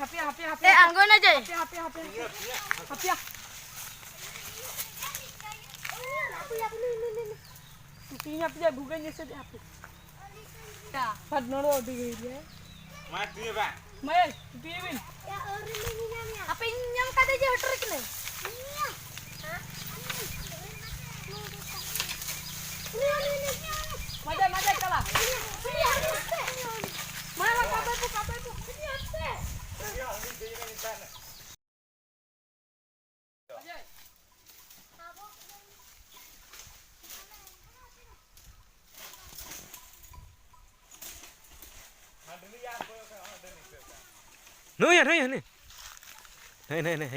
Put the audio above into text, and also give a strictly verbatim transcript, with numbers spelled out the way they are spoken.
ᱦᱟᱯᱮ, ᱦᱟᱯᱮ, ᱦᱟᱯᱮ᱾ ᱮ, ᱟᱬᱜᱚᱭ ᱱᱟ ᱡᱮ᱾ ᱦᱟᱯᱮ, ᱦᱟᱯᱮ, ᱦᱟᱯᱮ᱾ ᱦᱟᱯᱮ᱾ ᱛᱤᱦᱤᱧ ᱦᱟᱯᱮ ᱡᱟ ᱵᱷᱩᱜᱟᱹᱧ ᱮᱥᱮᱫ ᱦᱟᱯᱮ᱾ ᱵᱟᱫ ᱱᱚᱲᱚ ᱟᱹᱰᱤ ᱜᱮ ᱤᱭᱟᱹ᱾ ᱢᱟ ᱛᱤᱭᱟᱹ ᱵᱟ᱾ ᱢᱟᱭ, ᱛᱤᱭᱟᱹ ᱵᱤᱱ᱾ ᱦᱟᱯᱮ ᱤᱧ ᱧᱟᱢ ᱠᱟᱫᱮ ᱡᱮ ᱦᱚᱴᱚᱨ ᱠᱟᱱᱟᱹᱧ᱾ ᱢᱟᱡᱟ, ᱢᱟᱡᱟ, ᱪᱟᱞᱟ᱾ ᱢᱟ, ᱢᱟ, ᱠᱟᱵᱮ ᱯᱩ, ᱠᱟᱵᱮ ᱯᱩ᱾ ᱱᱩᱭ, ᱱᱩᱭ, ᱱᱩᱭ᱾ ᱱᱩᱭ, ᱱᱩᱭ, ᱱᱩᱭ᱾